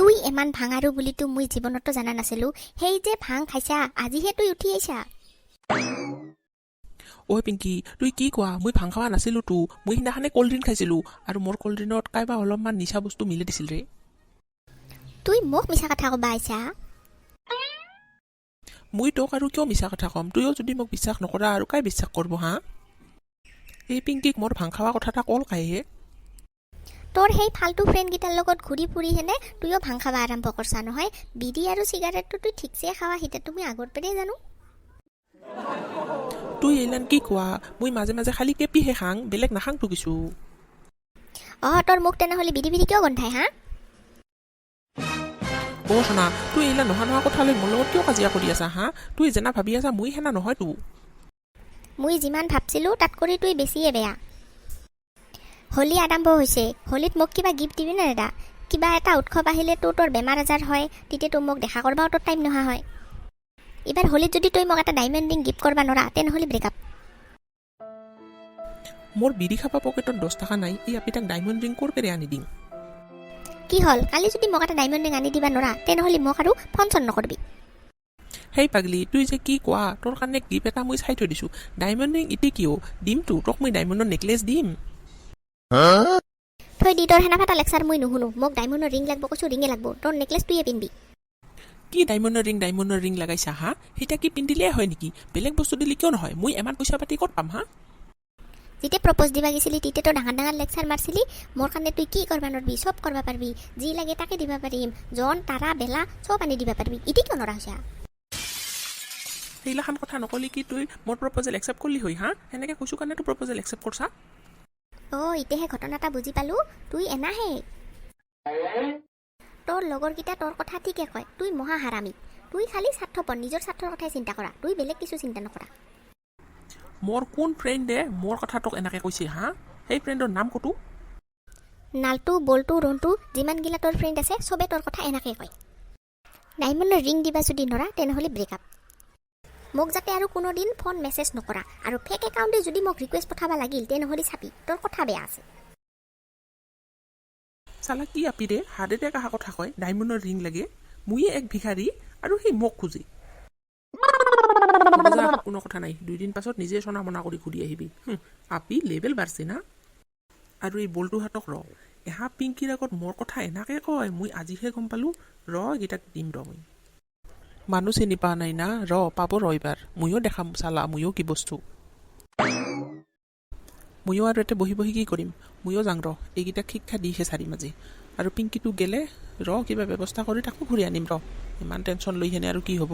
তুই ইমান ভাঙাৰু বুলিতো মই জীৱনতো জানা নাছিলো। সেই যে ভাং খাইছা, আজিহে তুই উঠি আহিছা। ঐ পিংকি, তুই কি কোৱা? মই ভাং খোৱা নাছিলো তো। মই সিদিনাখনে কল্ড ড্ৰিংক খাইছিলো আৰু মোৰ কল্ড ড্ৰিংকত কাইবা অলপমান নিচা বস্তু মিলি দিছিল ৰে। তুই মোক মিছা কথা ক'বা আহিছা? মই তোক আৰু কিয় মিছা কথা ক'ম? তুইও যদি মোক বিশ্বাস নকৰা, আৰু কাই বিশ্বাস কৰিব হা? এই পিংকিক মোৰ ভাং খোৱা কথা এটা কল কাইহে? তোৰ সেই ফাল্টু ফ্ৰেণ্ডকেইটাৰ লগত ঘূৰি ফুৰি হেনে তুইও ভাং খাবা আৰম্ভ কৰছা নহয়? বিড়ি আৰু চিগাৰেটটো তুই ঠিকছে খাৱা, সিটা তুমি আগৰ পৰাই জানো। তুই এইলান কি কোৱা? মই মাজে মাজে খালি কেপিহে খাং, বেলেগ নাখাংতো কিছু। অঁ, তোৰ মোক তেনেহ'লে বিড়ি বিড়ি কিয় গন্ধাই হা? অ' সোণা, তুই এইলা নোহোৱা নোহোৱা কথা লৈ মোৰ লগত কিয় কাজিয়া কৰি আছা হা? তুই যেনা ভাবি আছা, মই সেনা নহয়তো। মই যিমান ভাবছিলোঁ, তাত কৰি তুই বেছিয়ে বেয়া। হোলী আৰম্ভ হৈছে, হোলীত মোক কিবা গিফ্ট দিবি নে দাদা? কিবা এটা উৎসৱ আহিলে তো তোৰ বেমাৰ আজাৰ হয়, তেতিয়া তোৰ মোক দেখা কৰবাও তোৰ টাইম নোহোৱা হয়। এইবাৰ হোলীত যদি তই মোক এটা ডায়মণ্ড ৰিং গিফ্ট কৰবা নৰা, তেনেহ'লে ব্ৰেকআপ। মোৰ বিড়ি খাবা পকেটত 10 টকা নাই, এই আপিটাক ডায়মণ্ড ৰিং ক'ৰ পেৰে আনি দিম? কি হ'ল? কালি যদি মোক এটা ডায়মণ্ড ৰিং আনি দিবা নৰা, তেনেহ'লে মোক আৰু ফোন চোন নকৰবি। সেই পাগলি, তুই যে কি কোৱা! তোৰ কাৰণে গিফ্ট এটা মই চাই থৈ দিছোঁ। ডায়মণ্ড ৰিং ইতি কিয় দিমতো, তোক মই ডায়মণ্ডৰ নেকলেছ দিম। থৈ দি, তোৰ সেনা ফাটা লেকচাৰ মই নুশুনো। মোক ডায়মণ্ডৰ ৰিং লাগব কৈছোঁ, ৰিঙে লাগব। তোৰ নেকলেছ তুইয়ে পিন্ধবি। কি ডায়মণ্ডৰ ৰিং, ডায়মণ্ডৰ ৰিং লগাইছা হা? সেইটা কি পিন্ধিলে হয় নেকি? বেলেগ বস্তু দিলে কিয় নহয়? মই ইমান পইচা পাতি ক'ত পাম হা? যেতিয়া প্ৰপ'জ দিবা গৈছিলি, তেতিয়া তই ডাঙৰ ডাঙৰ লেকচাৰ মাৰছিলি। মোৰ কাৰণে তুই কি কৰবা নৰবি? চব কৰবা পাৰবি, যি লাগে তাকে দিবা পাৰিম, জন তাৰা বেলা চব আনি দিবা পাৰবি। ইতি কিয় নৰা হৈছা? সেইগিলাখান কথা নকলি কি তুই মোৰ প্ৰপ'জেল একচেপ্ট কৰলি হৈ হা? সেনেকৈ কৈছোঁ কাৰণে তোৰ প্ৰপ'জেল একচেপ্ট কৰছা? অ', এতিয়াহে ঘটনা এটা বুজি পালো। তুই এনাহে। তোৰ লগৰকেইটা তোৰ কথা ঠিকে কয়, তুই মহা হাৰামি। তুই খালি স্বাৰ্থপৰ, নিজৰ স্বাৰ্থৰ কথাই চিন্তা কৰা, তুই বেলেগ কিছু চিন্তা নকৰা। মোৰ কোন ফ্ৰেণ্ডে মোৰ কথা তোক এনেকৈ কৈছে হা? সেই ফ্ৰেণ্ডৰ নাম ক'তো। নালটো, বল্টু, ৰন্টু, যিমানগিলা তোৰ ফ্ৰেণ্ড আছে, চবে তোৰ কথা এনেকৈ কয়। ডায়মণ্ডৰ ৰিং দিবা যদি নৰা, তেনেহ'লে ব্ৰেকআপ। মোক যাতে আৰু কোনোদিন ফোন মেছেজ নকৰা আৰু ফেক একাউণ্টে যদি মোক ৰিকুৱেষ্ট পঠাবা লাগিল, তেনেহ'লে চাবি, তোৰ কথা বেয়া আছে। চালা কি আপি ৰে, হাৰ্ট এটেক অহা কথা কয়, ডায়মণ্ডৰ ৰিং লাগে। ময়ে এক ভিখাৰী আৰু সি মোক খোজে। হ'ব যা, কোনো কথা নাই। 2 দিন পাছত নিজে চনা মনা কৰি ঘূৰি আহিবি। আপি লেভেল বাঢ়ছে না? আৰু এই বল্টুহাতক ৰ, এহা পিংকিৰ আগত মোৰ কথা এনেকে কয়, মই আজিহে গম পালোঁ। ৰ, এইকেইটাক দিম ৰ। মই মানুহ চিনি পোৱা নাই না? ৰ, পাব ৰ এইবাৰ। ময়ো দেখাম চালা ময়ো কি বস্তু। ময়ো আৰু ইয়াতে বহি বহি কি কৰিম? ময়ো যাং ৰ, এইকেইটাক শিক্ষা দিহে চাৰিম আজি। আৰু পিংকিটো গেলে ৰ, কিবা ব্যৱস্থা কৰি তাকো ঘূৰি আনিম ৰ। ইমান টেনশ্যন লৈ সেনে আৰু কি হ'ব?